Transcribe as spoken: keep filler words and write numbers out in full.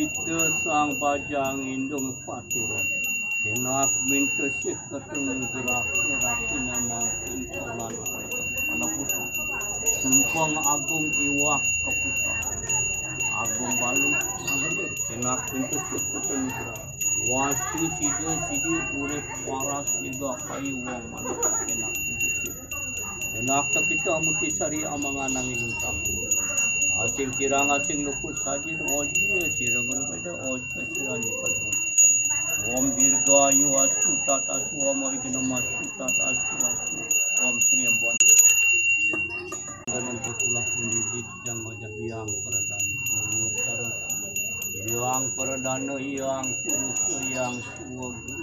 Te sang bajang indung paturon. Kenak minta sih ketemu gerak gerak nama kawan. Mana pusat? Sumpang agung iwak ke pusat. Agung balu. Kenak minta sih ketemu gerak. Wastu sida sidi urip waras lega kayu wong manuk. Kenak minta sih. Enak tak kita muti sari amangan angin utang. Asing kirang asing luput saja. Oja sira berbeda. Oja sira nyukat. Om dirgayu astu tat astu. Om oigena astu tat astu astu. Om Sri Amban. Dalam pesulah pendidi jang wajah yang perdana. Yang perdana yang purusa yang suwaga.